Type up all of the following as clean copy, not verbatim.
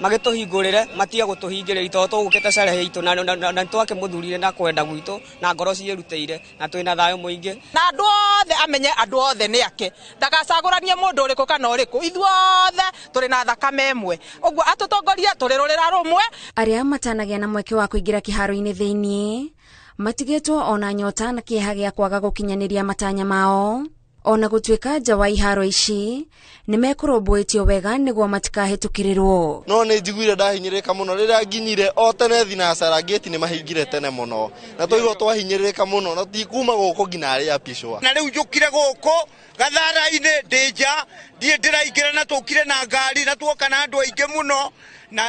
Magĩtũhingũrĩre, matige gũtũhingĩrĩria tondũ tũgũkĩte cerehe itũ na twakĩmũthurire na kwenda gwitũ na ngoro ciĩrutĩire na twĩna thayũ mũingĩ. Na andũ othe amenye andũ othe nĩ ake, ndagacagũranie mũndũ ũrĩkũ kana ũrĩkũ, ithuothe tũrĩ na thakame ĩmwe, ũguo atũtongorie tũrĩ rũrĩra rũmwe. Arĩa matanagĩa na mweke wa kũingĩra kĩharo-inĩ thĩinĩ matigĩtwo ona nyota na kĩeha gĩa kwaga gũkinyanĩria matanya mao, ona gũtuĩka nja wa iharo ici nĩ mekũrũmbũĩtio wega nĩguo matikahĩtũkĩrĩrwo. No nĩ njiguire ndahinyĩrĩrĩka mũno rĩrĩa nginyire o tene thinacara, ngĩti nĩ mahingire tene mũno na twaigua twahinyĩrĩrĩka mũno na ti kuma gũkũ nginya arĩa picwa. Na rĩu njũkire gũkũ gathara-inĩ ndĩ nja, ndiĩ ndĩraingĩra, na tũkire na ngari na tuoka na andũ aingĩ mũno na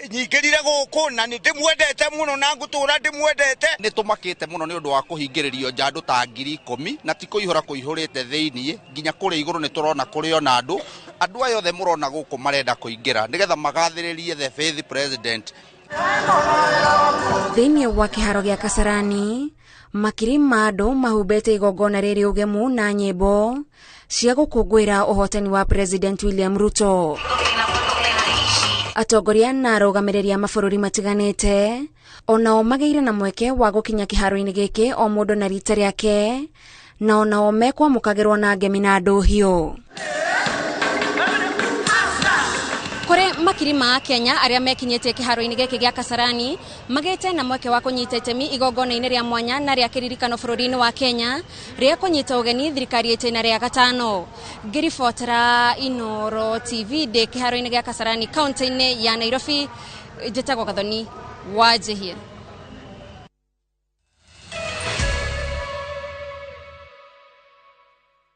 nyingĩrire gũkũ na nĩ ndĩmwendete mũno na ngũtũra ndĩmwendete. Nĩ tũmakĩte mũno nĩ ũndũ wa kũhingĩrĩrio nja andũ ta 10,000 na ti kũihũra kũihũrĩte thĩiniĩ nginya kũrĩa igũrũ nĩ tũrona kũrĩ ona andũ. Andũ aya othe mũrona gũkũ marenda kũingĩra nĩgetha magathĩrĩrie the faith president. Thĩinĩ wa kĩharo gĩa Kasarani, makiri ma andũ mahumbĩte igongona rĩrĩ ũgemu na nyĩmbo cia gũkũngũĩra ũhotani wa President William Ruto. Atongoria na arũgamĩrĩri a mabũrũri matiganĩte onao magĩire na mweke wa gũkinya kĩharo-inĩ gĩkĩ o mũndũ na rita rĩake, na onao mekwamũkagĩrwo na ngemi na ndũhiũ. Kũrĩ makiri ma Kenya arĩa mekinyĩtie kĩharo-inĩ gĩkĩ gĩa Kasarani magĩte na mweke wa kũnyita itemi igongona-inĩ rĩa mwanya na rĩa kĩririkano bũrũri-inĩ wa Kenya rĩa kũnyita ũgeni thirikari ĩtĩna rĩa gatano. Ngĩribotera Inooro TV ndĩ kĩharo-inĩ gĩa Kasarani kaunti-inĩ ya Nairobi, njĩtagwo Gathoni Wanjihia.